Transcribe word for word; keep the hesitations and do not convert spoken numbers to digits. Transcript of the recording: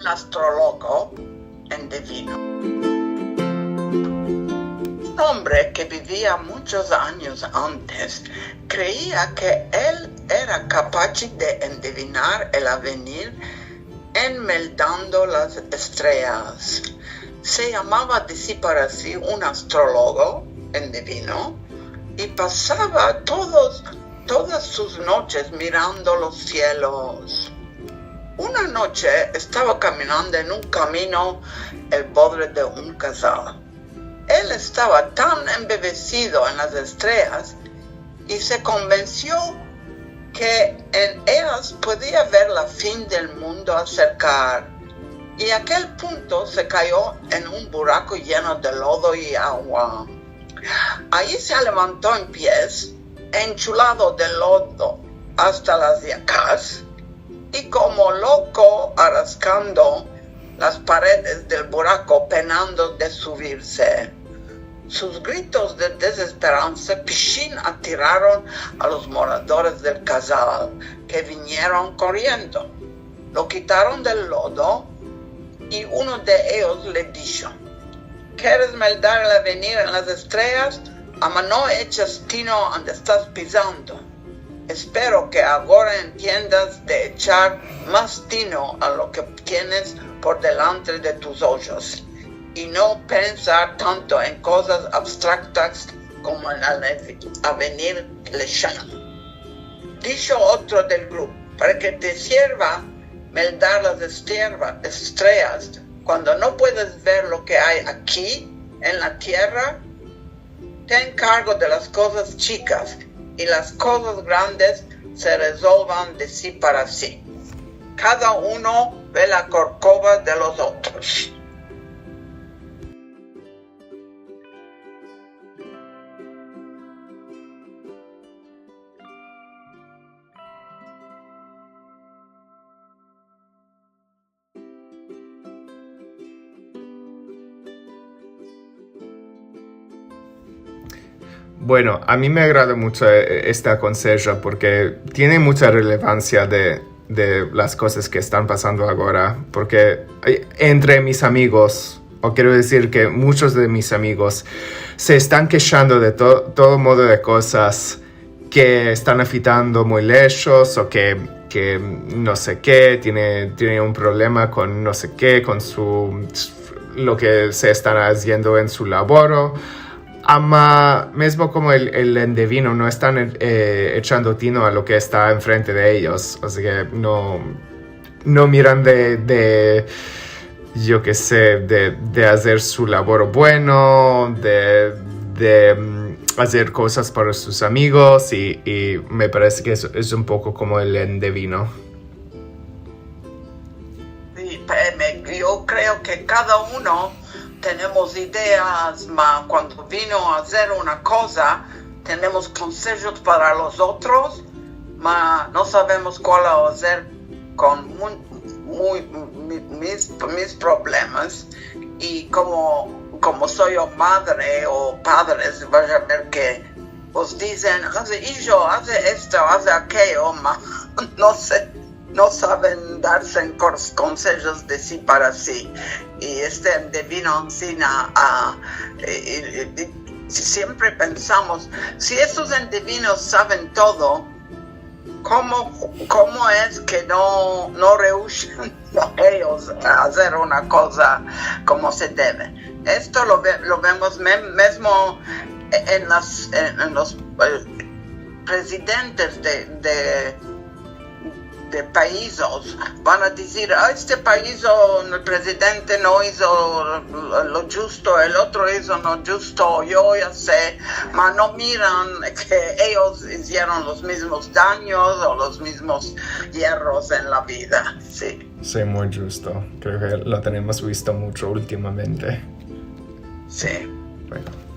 astrólogo endevino. Un ombre ke bivia munchos anyos antes kreia ke el era kapach de endevinar el avenir enmeldando las estreyas. Se yamava de si para si un astrólogo endevino i pasava todos, todas sus noches mirando los sielos. Una noche estava kaminando en un kamino el podre de un kazal. El estava tan embebesido en las estreyas i se konvensio ke en eyas podia ver la fin del mundo aserkar. I a akel punto se kayo en un burako yeno de lodo i agua. Ayi se levanto en pies, enchulado de lodo asta las yakas, i komo loko araskando las paredes del burako, penando de suvirse. Sus gritos de dezesperansa pishin atiraron a los moradores del kazal, ke vinieron koriendo. Lo kitaron del lodo i uno de eyos le disho: "Keres meldar el avenir en las estreyas? Ama no echas tino ande estas pizando. Espero ke agora entiendas de echar mas tino a lo ke tienes por delante de tus ojos i no pensar tanto en kozas abstraktas komo en el avenir leshano." Disho otro del grupo: "Para ke te sirva meldar las estreyas, kuando no puedes ver lo ke ay aki en la tierra, te enkargo de las kozas chikas i las kozas grandes se rezolvan de si para si. Kada uno ve la korkova de los otros." Bueno, a mi me agrada muncho, eh, este konsejo porke tiene muncha relevansia de, de las kozas ke estan pasando agora, porke, eh, entre mis amigos, o kero dizir ke munchos de mis amigos se estan keshando de to-, todo modo de kozas ke estan afektando muy leshos o ke, ke no se ke, tiene, tiene un problema kon no se ke, kon su, lo ke se estan aziendo en su lavoro. Ama mezmo komo el, el endevino no estan, eh, echando tino a lo ke esta enfrente de eyos. Asi ke no, no miran de, de, yo ke se, de, de azer su lavoro bueno, de, de, mm, azer kozas para sus amigos i, i me parese ke es, es un poko komo el endevino. Si, pe-, me, yo kreo ke kada uno tenemos ideas, ma kuando vino a azer una koza, tenemos konsejos para los otros, ma no savemos kual azer kon mu-, muy, mi-, mis, mis problemas. I komo, komo so yo madre o padres, vaya a ver ke vos dizen: "Aze izo, aze esto, aze akeyo", ma no se, no saven darse en kor-, konsejos de si para si. I este endevino ansina, a, i, i, i, siempre pensamos: "Si estos endevinos saven todo, komo, komo es ke no, no reushan eyos a azer una koza komo se deve?" Esto lo ve-, lo vemos me-, mezmo en las, en, en los, eh, prezidentes de, de, de paizos. Van a dizir: "A, este paizo, el prezidente no izo lo, lo djusto, el otro izo lo djusto, yo ya se", ma no miran ke eyos izieron los mizmos danyos o los mizmos yerros en la vida. Si. Si, muy djusto. Kreo ke lo tenemos visto muncho ultimamente. Si. Bueno.